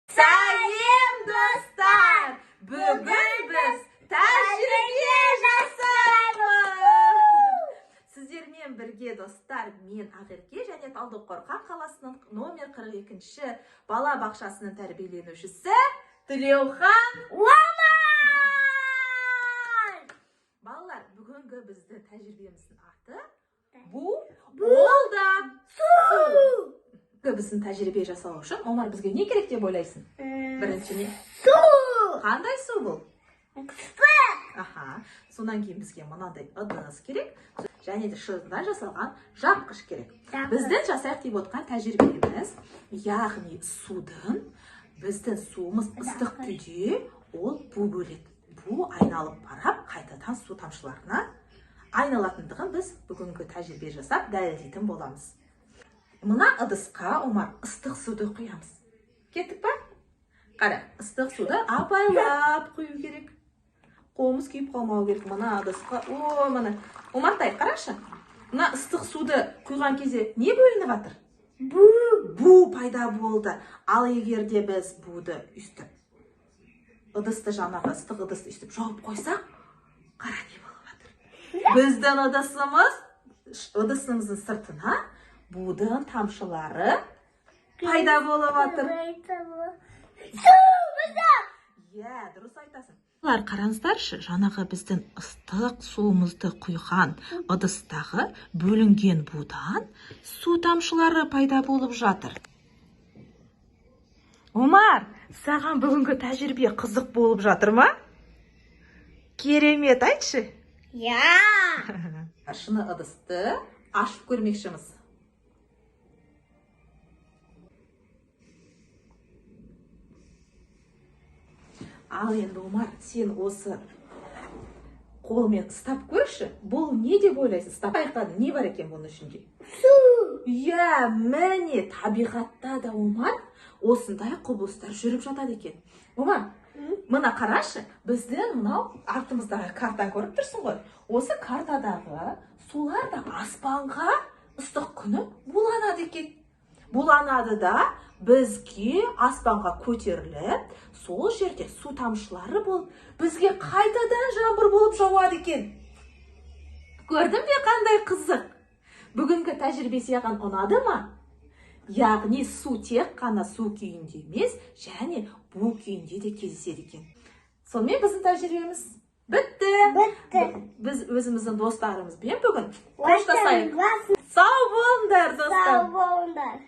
Сәлем, достар! Бүгін біз тәжірибе жасаймыз! Сіздермен бірге, достар, мен Ақерке және Талдықорған қаласының номер 42-ші бала бақшасының тәрбиеленушісі Тілеухан Омар! Балалар, бүгінгі біздің тәжірибеміздің аты бу, ол да су. Біздің тәжірибе жасау үшін, Омар, бізге не керек деп ойлайсың? Бірінші не? Су! Қандай су бұл? Су! Аха. Содан кейін бізге мынандай ыдыс керек және де шыныдан жасалған жапқыш керек. Біздің жасайық деп отқан тәжірибеміз, яғни судың, біздің суымыз ыстық күйде ол бу бөледі. Бу айналып барап қайтадан су тамшыларына айналатындығын біз бүгінгі тәжірибе жасап дәлелдейтін боламыз. Мына ыдысқа, Омар, ыстық суды құямыз. Кеттік па? Қара, ыстық суды абайлап құю керек. Қолымыз күйіп қалмау керек мына ыдысқа. О, міне. Омартай, қарашы. Мына ыстық суды құйған кезде не бөлініп жатыр? Бу! Бу пайда болды. Ал егер де біз буды үстіп, ыдысты, жаңағы ыстық ыдысты үстіп жауып қойсақ, қара, не болып жатыр? Біздің ыдысымыздың сыртына будың тамшылары пайда болып жатыр. Су! Бізде! Иә, дұрыс айтасың. Балалар, қараңыздаршы, жаңағы біздің ыстық суымызды құйған ыдыстағы бөлінген будан су тамшылары пайда болып жатыр. Омар, саған бүгінгі тәжірибе қызық болып жатыр ма? Керемет, айтшы. Я! Шыны ыдысты ашып көрмекшіміз. Ал енді, Омар, сен осы қолмен ұстап көрші. Бұл не деп ойлайсың? Ұстап байқадың, не бар екен бұның ішінде? Су! Иә, міне, табиғатта да, Омар, осындай құбылыстар жүріп жатады екен. Омар, мына қарашы, біздің мынау артымыздағы картаны көріп тұрсың ғой. Осы картадағы сулар да аспанға ыстық күні буланады екен. Буланады да бізге аспанға көтеріліп, сол жерде су тамшылары болып, бізге қайтадан жаңбыр болып жауады екен. Көрдің бе, қандай қызық? Бүгінгі тәжірибе саған ұнады ма? Яғни су тек қана су күйінде емес, және бу күйінде де кездеседі екен. Сонымен біздің тәжірибеміз бітті. Бітті. Біз өзіміздің достарымызбен бүгін қоштасайық. Сау Сау болыңдар, достар. болыңдар.